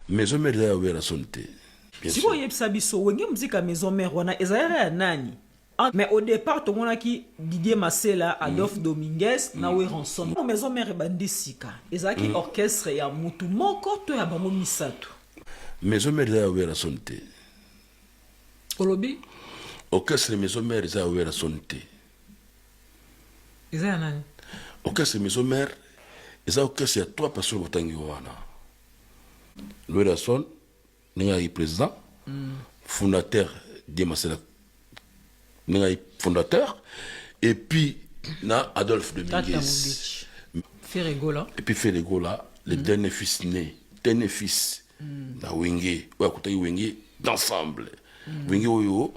Maison Mère eza ya Werrason te. Sikoyo yebisa biso, Wenge Musica Maison Mère wana ezalaka ya nani? Mais au départ tomonaki Didier Masela, Adolphe Dominguez na Werrason. Maison Mère ebandi sika, ezalaki orchestre ya mutu moko to ya bango misato? Maison Mère eza ya Werrason te. Olobi? Orchestre Maison Mère eza ya Werrason te. Eza ya nani? Orchestre Maison Mère eza orchestre ya trois personnes botangi wana. Werrason ndenge ayaki président, fondateur Didier Masela ndenge ayaki fondateur, et puis na Adolphe Dominguez. Ferre Gola. Et puis Ferre Gola, le dernier fils né, dernier fils na Wenge, oyo akutaki Wenge d'ensemble. Wenge oyo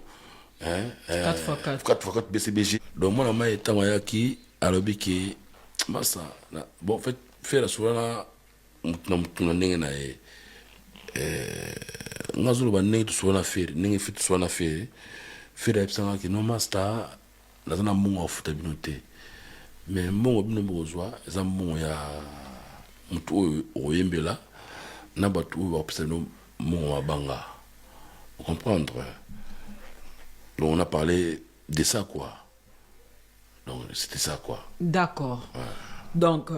hein, 4x4. 4x4 BCBG. Donc mwana mai ntango ayaki alobi ke masa na, bon en fait Ferre asola na mutu na mutu na ndenge na ye. Nga azoloba ndenge tosola na Ferre, ndenge fi tosola na Ferre. Ferre ayebisanga ke non master, naza na mbongo ya kofuta bino te, mais mbongo bino bokozwa eza mbongo ya mutu oyo okoyembela na bato oyo bakopesa bino mbongo mabanga. Comprendre? Donc on a parlé de ça quoi. Donc c'était ça quoi. D'accord. Ouais. Donc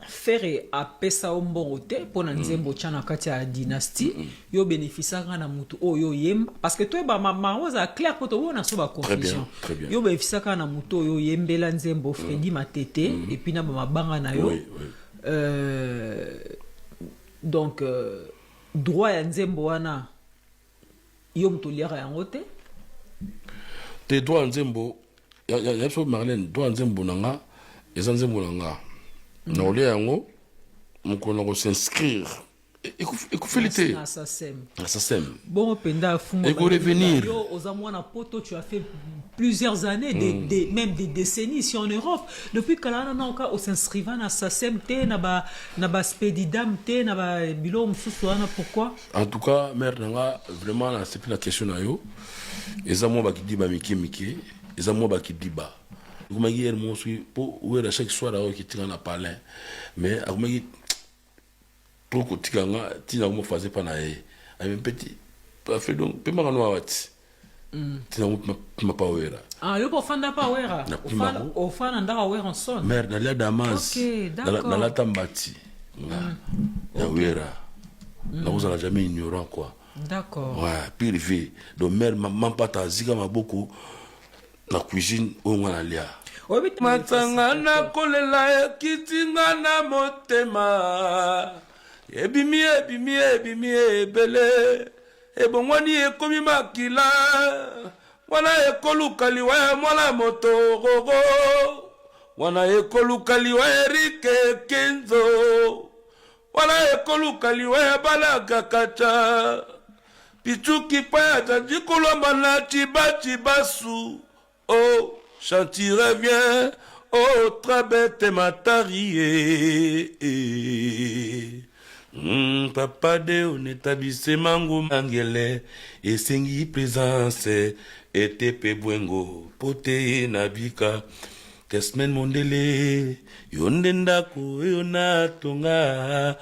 Ferre apesa yo mbongo te mpona nzembo otya na kati ya dynastie, yo bénéficiaka na mutu oyo oyemba, parce que toyeba mango ezala clair mpo tobona so baconfusion. Très bien. Yo bénéficiaka na mutu oyo oyembela nzembo Fredi Matete et puis na bamabanga na yo. Oui. Donc droit ya nzembo wana, yo moto oliaka yango te? Te, droit ya nzembo ya biso Marlène, droit ya nzembo na nga eza nzembo na nga, na kolia yango mokolo na kos'inscrire. Ekufeli te. Na SACEM. Na SACEM. Bongo mpenza fungo. Ekorevenir. Yo oza mwana poto, tu as fait plusieurs années, même des décennies ici en Europe. Depuis kala wana naoka os'inscriva na SACEM te, na ba Spedidam te, na ba biloko mosusu wana, pourquoi? En tout cas, mère na nga, vraiment nasepi na question na yo. Eza mwa bakidiba mike mike, eza mwa bakidiba. Ekomaki ere moko soki mpo Wera chaque soir aoki tika na palin, mais akomaki to kotika nga ntina komofaze mpa na ye aye petit afe. Donc pemaka no awa ti ntina pima pa Wera. Ah, yo mpo ofanda pa Wera? Na pima. Ofanda ndako ya Werrason? Mare, nalia damas. Ok, d'accord. Nalata mbati nga ya Wera, nakozala jamais ignorant quoi. Ouais, pire vie. Donc mère mampata azika maboko na cuisine oyo nga nalia. Oyebi. Matanga nakolela ekitinga na motema, ebimi ebimi ebimi ebele, ebongwani ekomi makila. Mwana ekoluka liwa ya mwana moto gogo, mwana ekoluka liwa Erike Kenzo, mwana ekoluka liwa ya balaka kacha pichuki pa janjikulwamba na chibachibasu. Oh, chantire bien, oh, trabete matari eh. Papa de onetabise mangu mangele esengi présence ete pe bwengo po te nabika tesmen mondele yo nde ndako oyo natonga.